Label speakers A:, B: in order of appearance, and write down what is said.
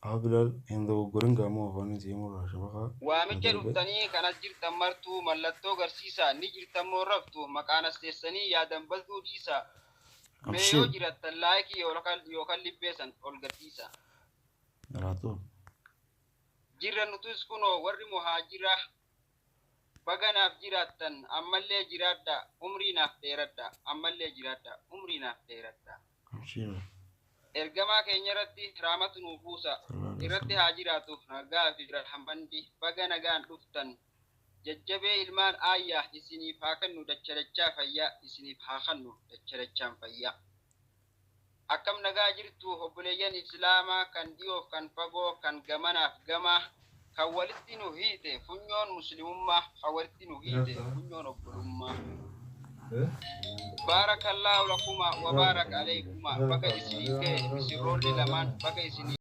A: Haa Bilaal hin dogoggorin gaamoo afaan isii murraa shabakaa na
B: Waamicha
A: darbe.
B: Dhuftanii kan as jirtan martuu mallattoo garsiisaa ni jirtammoo raftu maqaan as teessanii yaadan baduu dhiisaa mee yoo
A: Abshir.
B: jirattan laayikii yookaan libbeessan ol gadhiisaa.
A: Garaatu.
B: Jirra nutis kunoo warri muhaajira baga naaf jiraattan ammallee jiraadha umrii naaf dheeradha ammallee jiraadha umrii naaf dheeradha.
A: Abshir.
B: Ergamaa keenya irratti raamatu nuu buusa
A: Sallallahu alaihi
B: irratti
A: wasallam.
B: Haa jiraatu nagaa fi rahamandi baga nagaan dhuftan jajjabee ilmaan aayyaa isiniif haa kennu dacha dachaa fayyaa isiniif haa kennu dacha dachaan fayyaa. Akkam nagaa jirtu obboleeyyan islaamaa kan dhiyoof kan fagoo kan gamanaaf gamaa kan walitti nu hiite funyoon muslimummaa kan walitti nu hiite funyoon obbolummaa. Baarakallaahu lakuma wa baaraka aleykuma baga isinii ga'e misirroonni lamaan baga isinii.